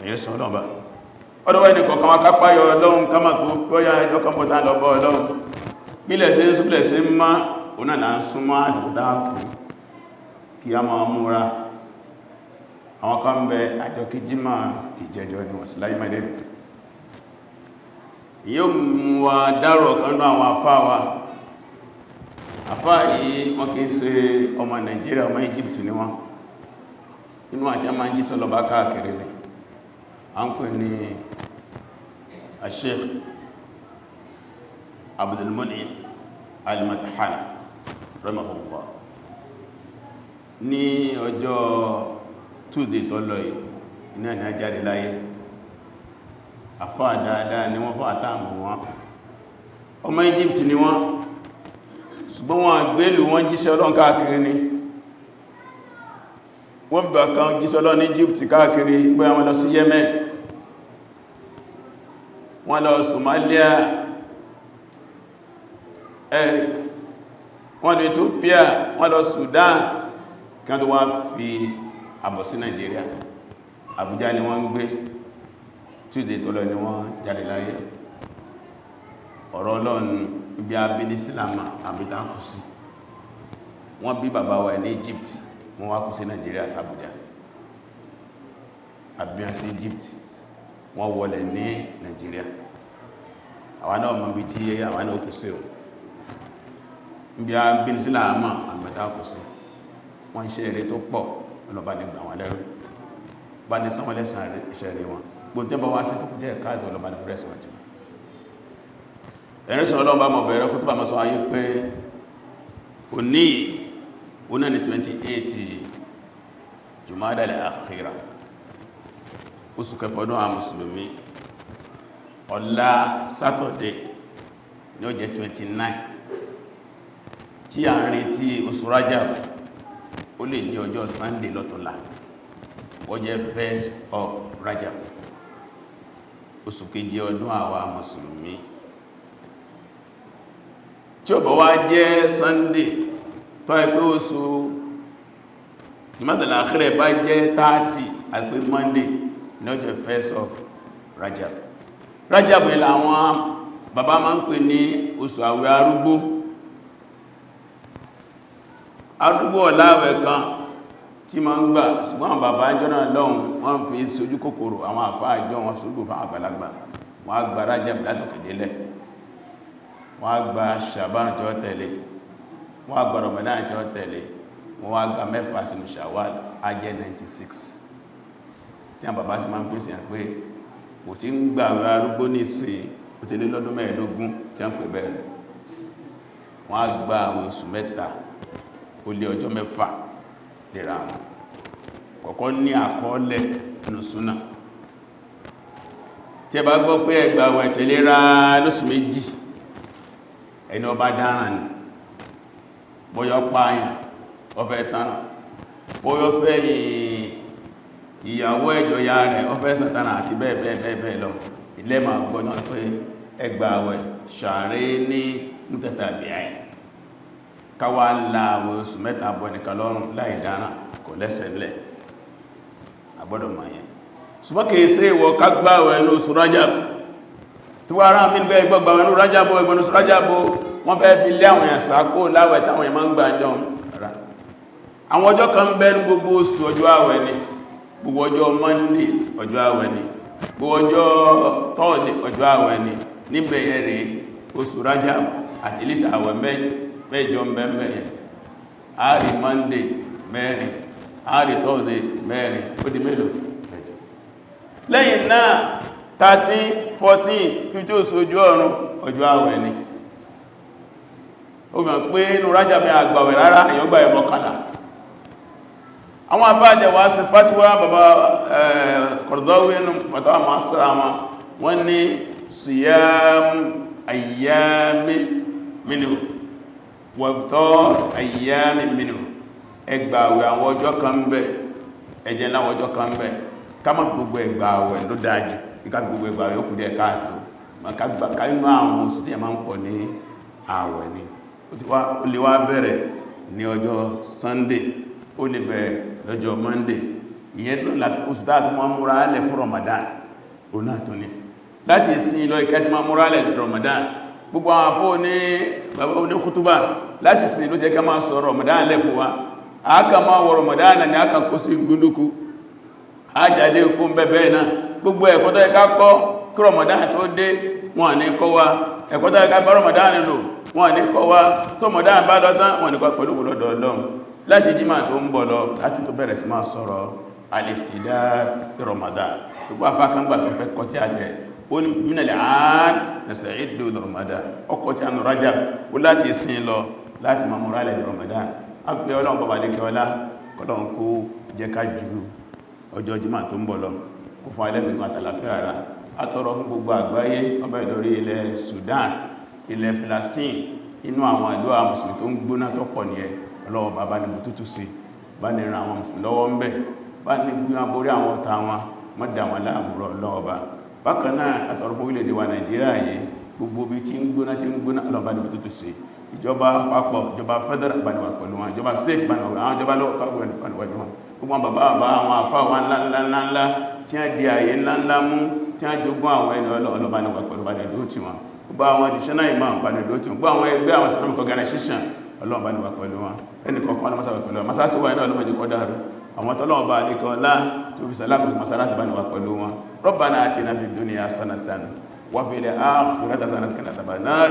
Ẹ̀yẹ́ sọ ọlọ́ọ̀bá ọdọ́wọ́ ẹni kọ̀kan wá kápáyọ Ọlọ́run, ká máa kó bóyá ẹjọ́ kan bọ́ta lọ bọ́ Ọlọ́run. Bílẹ̀ sí ń súnlẹ̀ sí má ọ̀nà là ń súnmọ́ àsìkò dáàkù kí a máa múra. Àwọn kan bẹ àjọ kí jímà ìjẹjọ ni wọ́n sí láyé máa débì. Yóò mú wa dárò kan náà. Àwọn àfáà wa, àfáà yìí, wọ́n kìí ṣe ọmọ Nàìjíríà, ọmọ Egypt ni wọ́n. Inú àti a máa ń jí sọ́lọ́bá káàkiri ni a ń pè ní Sheikh Abdul Mun'im Al-Matahani rahimahullah. Ní ọjọ́ Tuesday tó lọ yìí iná ni a jáde láyé. Àfáà dáadáa ni wọ́n fún àtàmù wọn. Ọmọ Egypt ni wọ́n, ṣùgbọ́n wọn gbélù, wọ́n jíṣẹ́ Ọlọ́run káàkiri ni. Wọ́n bá kan jíṣẹ́ Ọlọ́run ní Egypt káàkiri, bóyá wọ́n lọ sí Yemen, wọ́n lọ Somalia, ẹ̀rì wọ́n lọ Ethiopia, wọ́n lọ Sudan, kí wọ́n tó wá fi àbọ̀ sí Nigeria. Abuja ni wọ́n ń gbé. Tuesday tó lọ ni wọ́n jáde láyé. Ọ̀rọ̀ Ọlọ́run, ibi abíní sílámà àbítà kù sí. Wọ́n bí bàbá wa ní Egypt, wọ́n wá kú sí Nigeria, sàbújá. Àbíyàn sí Egypt, wọ́n wọlẹ̀ ní Nigeria. Àwa náà mọ̀ bí tí àwa náà kù sí o. Ibi abíní sílámà àbítà kù sí. Wọ́n ṣe eré tó pọ̀. Ọlọ́bá ní gbà wọn lẹ́rú, bá ní sanwọ́ lẹ́sàn iṣẹ́ rẹ̀ wọn. Gbogbo tẹ́ bá wá sí tó kù jẹ́ káàdì, ọlọ́bá ní fúrẹ́sì wọn jù. Ẹ̀rin sọ ọlọ́run bá mọ̀ bẹ̀rẹ̀ kó tó bá mọ́ sọ ayé pé òní oná ní 28 Jumada al-Akhira, oṣù kẹfọ́dún àwọn mùsùlùmí. Ọ̀la Saturday ní ó jẹ́ 29 tí a ń retí oṣù Rajab. Ó lè ní ọjọ́ Sunday lọ́tọ̀lá, ó jẹ́ first of Rajab, oṣù kejì ọdún àwa mùsùlùmí. Tí ó bá wá jẹ́ Sunday tó ẹ pé oṣù Jumada al-Akhirah bá jẹ́ 30, àti Monday ní ọjọ́ first of Rajab. Rajab ilẹ̀ àwọn bàbá máa ń pè ní oṣù àwẹ̀ arúgbó. Arúgbó ọ̀láwẹ̀ kan tí ma ń gbà, ṣùgbọ́n àwọn bàbá ẹjọ́ náà lọ́hùn, wọ́n fi sojú kòkòrò. Àwọn àfáà àjọ wọn sójú fún àgbàlagbà. Wọ́n á gba Rajab látòkèdélẹ̀, wọ́n á gba Ṣàbán tí ó tẹ̀lé, wọ́n á gba Ramadan tí ó tẹ̀lé, wọ́n wá gba 6 sínú Shawwal, á jẹ́ 96. Tí àwọn bàbá sì máa ń pèsè pé kò tí ń gbà àwẹ̀ arúgbó ní ìsìn, ó ti lé lọ́dún 15 tí a ń pè bẹ́ẹ̀. Wọ́n á gba àwọn oṣù 3 ó lé ọjọ́ 6 lera wọn. Kọ̀kọ́ ní àkọọ́lẹ̀ nínú súnà. Tí ẹ bá gbọ́ pé ẹgbà àwẹ̀ tẹ̀léra lóṣù 2, ẹni ọba dáràn ni, bóyọ́ pààyàn ọfẹ́ tánà, bóyọ́ fẹ́ ìyàwó ẹjọ́ ya rẹ̀ ọfẹ́ sàtánà, àti bẹ́ẹ̀ bẹ́ẹ̀ bẹ́ẹ̀ bẹ́ẹ̀ lọ, ilẹ̀ ma gbọ́nà pé ẹgbà àwẹ̀ ṣàárẹ́ ní mutatabi'ain. Káwà láàwẹ̀ oṣù 3 bọ́ nìkan lọ́rùn láì dáná, kò lẹ́sẹ̀ lẹ̀. Àgbọ́dọ̀ mọ̀ yẹn. Ṣùgbọ́n kìí sí ìwọ̀ kágbàwẹ̀ ní oṣù Rajab tí wọ́n ará mi bẹ́ gbọ́gbàwẹ̀ ní Rajab, ẹgbọ́n oṣù Rajab, wọ́n fẹ́ fi lé àwọn èèyàn sákó láwẹ̀ táwọn èèyàn máa ń gbà jọ rárá. Àwọn ọjọ́ kan bẹ ní gbogbo oṣù, ọjọ́ àwẹ̀ ni. Gbogbo ọjọ́ Monday, ọjọ́ àwẹ̀ ni. Gbogbo ọjọ́ Thursday, ọjọ́ àwẹ̀ ni. Níbẹ̀ yẹn, oṣù Rajab àti lisa àwẹ̀ 8 mbẹ̀mbẹ̀. Àárí Monday 4, àárí Thursday 4, ó di mélòó? 8. Lẹ́yìn náà, 13, 14, 15 oṣù ojú ọ̀run, ọjọ́ àwẹ̀ ni. Ó mọ̀ pé inú Rajab àgbàwẹ̀ rárá, èyàn gbà ẹ̀ 11. Àwọn abájẹ̀ wá sí fatuwa bàbá Qaradawi nínú fatawa masu wọn, wọ́n ní siyam ayyami minhu wa iftar ayyami minhu. Ẹgbàwẹ̀ àwọn ọjọ́ kan bẹ̀, ẹjẹ́ láwọn ọjọ́ kan bẹ̀. Ká má gbogbo ẹgbàwẹ̀ ló dájú. Ìká gbogbo ẹgbàwẹ̀ ó kù díẹ̀ káàtó. Ká inú àwọn oṣù tí ẹ máa ń pọ̀ ní àwẹ̀ ni. Ó lè wá bẹ̀rẹ̀ ní ọjọ́ Sunday, ó lè bẹ̀rẹ̀ lọ́jọ́ Monday. Ìyẹn tó láti oṣù táà tó máa múra lẹ̀ fún Ramadan, òun náà tó ní láti ìsìn lọ ìkẹ́ tí máa múra lẹ̀ Ramadan. Gbogbo àwọn afọ́ ní bàbá oní kútúbà láti ìsìn ló jẹ́ ká máa sọ Ramadan lẹ̀ fún wa. A kà máa wọ Ramadan ní a kà kó sí gbúndúkú ajáde kó ń bẹ̀bẹ̀ náà. Gbogbo ẹ̀kọ́ tó yẹ ká kọ́ kí Ramadan tó dé, wọn ní kọ́ wa. Ẹ̀kọ́ tó yẹ ká bá Ramadan lò, wọn ní kọ́ wa. Tó Ramadan bá lọ tán, wọn ní kọ́ pẹ̀lú lọ́dọ̀ Ọlọ́run. Láti jímà tó ń bọ̀ lọ, láti tó bẹ̀rẹ̀ sí máa sọ̀rọ̀ alìsìdá Ramadan. Gbogbo afákangbà tó fẹ́ kọ́ tí a jẹ́, ó ní minal an nasta'iddu Ramadan, ọkọ̀ tí a nù Rajab, ó láti sin lọ láti máa múra lẹ̀ Ramadan. A pẹ́ Ọlọ́run bàbá lékẹ́ ọlá, kọ́lọ́run kó jẹ́ ká ju ọjọ́ jímà tó ń bọ̀ lọ, kó fún alẹ́mìkan àtàlàfíà ara. A tọrọ fún gbogbo àgbáyé, ọbẹ̀ lórí ilẹ̀ Sudan, ilẹ̀ Palestine, inú àwọn àdúrà mùsùlùmí tó ń gbóná tó pọ̀ ní ẹ. Ọlọ́wọ́ bàbá ní bùtútù sí bá ní ran àwọn mùsùlùmí lọ́wọ́ ń bẹ̀, bá ní gbí wọn borí àwọn ọ̀tá wọn, mọ́ dà wọn láàmúrọ̀ lọ́ọ̀bá. Bákan náà, a tọrọ fún orílẹ̀-èdè wa Nàìjíríà yìí, gbogbo bí tí ń gbóná tí ń gbóná, Ọlọ́run bá ní bùtútù sí. Ìjọba àpapọ̀, ìjọba federal, bá ní wà pẹ̀lú wọn. Ìjọba state, bá ní wà pẹ̀lú àwọn ìjọba lọ́wọ́, bá ní wà pẹ̀lú wọn. Gbogbo àwọn bàbá bàbá, àwọn àfá wa ńláńláńlá tí a di ààyè ńláńlá mú, tí a jogún àwọn ẹni, Ọlọ́run bá ní wà pẹ̀lú, bá ní dúró tì wọn. Gbogbo àwọn additional imam, bá ní dúró tì wọn. Gbogbo àwọn ẹgbẹ́, àwọn Islamic organization, Ọlọ́run bá ní wà pẹ̀lú wọn. Ẹnì kọ̀ọ̀kan, Ọlọ́run sábà pẹ̀lú wọn. Masásí wà náà, Ọlọ́run jẹ́ kó dàrú. Àwọn tọ́lọ́run bá ní kan lá tó fi sàlákòsí masálásí, bá ní wà pẹ̀lú wọn. ربنا آتنا في الدنيا حسنة وفي الآخرة حسنة وقنا عذاب النار.